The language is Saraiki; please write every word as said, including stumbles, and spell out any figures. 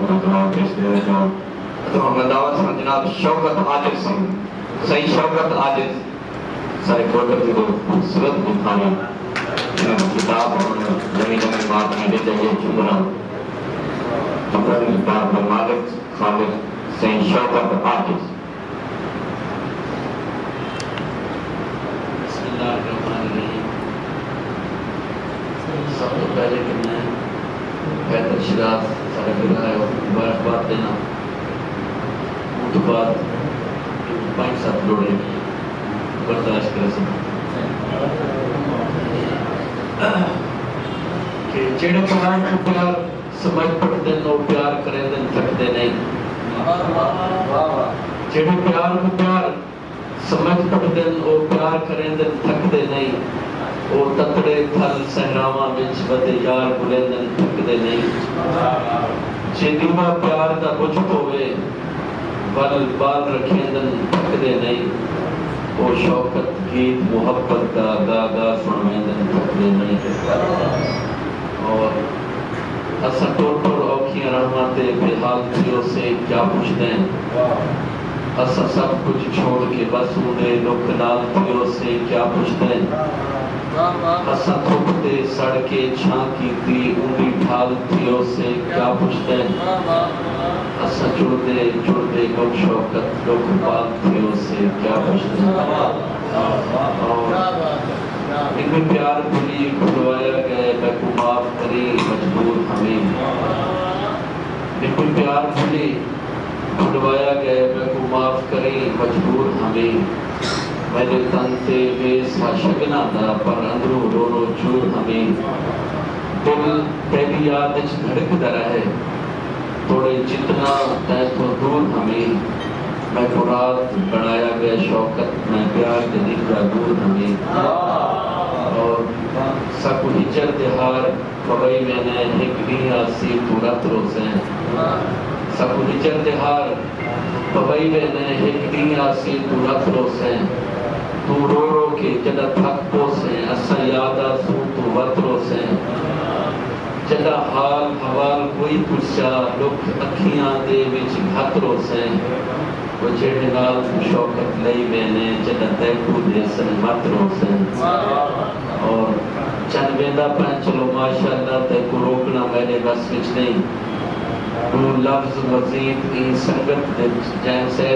محترمہ پیش کرے جو محترمہ مداوت سن جناب شوکت عاجز سن، سائیں شوکت عاجز، سارے کوٹر دی بہت خوبصورت بخاری انہاں دی کتاب اور لمبی لمبی بات میں دے جائیے چمرا، چمرا دی کتاب دے مالک خالق سائیں شوکت عاجز۔ بسم اللہ الرحمن الرحیم۔ سب توں پہلے تے میں حیدر شیراز ساݙا بھرا ہے، اوکوں مبارکباد ݙینداں۔ اوں توں بعد پنج ست لوڑے برداشت کریسوں کہ جیڑھے پیار کوں پیار سمجھ پٹدن، او پیار کریندن تھکدے نئیں۔ جیڑھے پیار کوں پیار سمجھ پٹدن، او پیار کریندن تھکدے نئیں۔ او تتڑے تھل صحراواں وچ ودے یار بھلیندن تھکدے نئیں۔ جے ݙیوا پیار دا بجھ پووے، ول ٻال رکھیندن تھکدے نئیں۔ او شوکت گیت محبت دا ڳا ڳا سݨویندن تھکدے نئیں۔ اور اساں ٹر ٹر اوکھیاں راہواں تے بے حال تھیوسے کیا پچھدیں۔ اساں سب کجھ چھوڑ کے بس اوندے ݙکھ نال تھیوسے کیا پچھدیں۔ اساں دھپ تے سڑ کے چھاں کیتی اوندی ڈھال تھیوسے کیا پچھدیں۔ اساں جڑدے جڑدے ݙکھ شوکت ݙکھ پال تھیوسے کیا پچھدیں۔ اور نبی پیار بھلی بھلوایا ڳئے، میکوں معاف کریں مجبور ہمیں۔ نبی پیار بھلی بھلوایا ڳئے، میکوں معاف کریں مجبور ہمیں۔ میݙے تن تے ویس ہا شگناں دا، پر اندروں رو رو چور ہمیں۔ دل تیݙی یاد اچ دھڑکدا رہے، توڑے جتنا تیں تھوں دور ہمیں۔ میکوں رات بݨایا ڳئے شوکت، میں پیار دے ݙینہہ دا نور ہمیں۔ اور ساکوں ہجر دے ہار پوئی ویندے، ہک ݙینہہ آسی توں رت روسیں۔ ساکوں ہجر دے ہار پوئی ویندے، ہک ݙینہہ آسی توں رت روسیں۔ توں رو رو کے جݙاں تھک پوسیں، اساں یاد آسوں توں وت روسیں۔ جݙاں حال حوال کوئی پچھسیا، ݙکھ اکھیاں دے وچ گھت روسیں۔ او جیڑھے نال توں شوکت لئی ویندے، جݙاں تیکوں ݙیسن مت روسیں۔ اور چن ویندا پئیں، چلو ماشاءاللہ، تیکوں روکݨا میݙے وس وچ نئیں۔ ݙو لفظ مزید ایں سنگت دے جئیں سید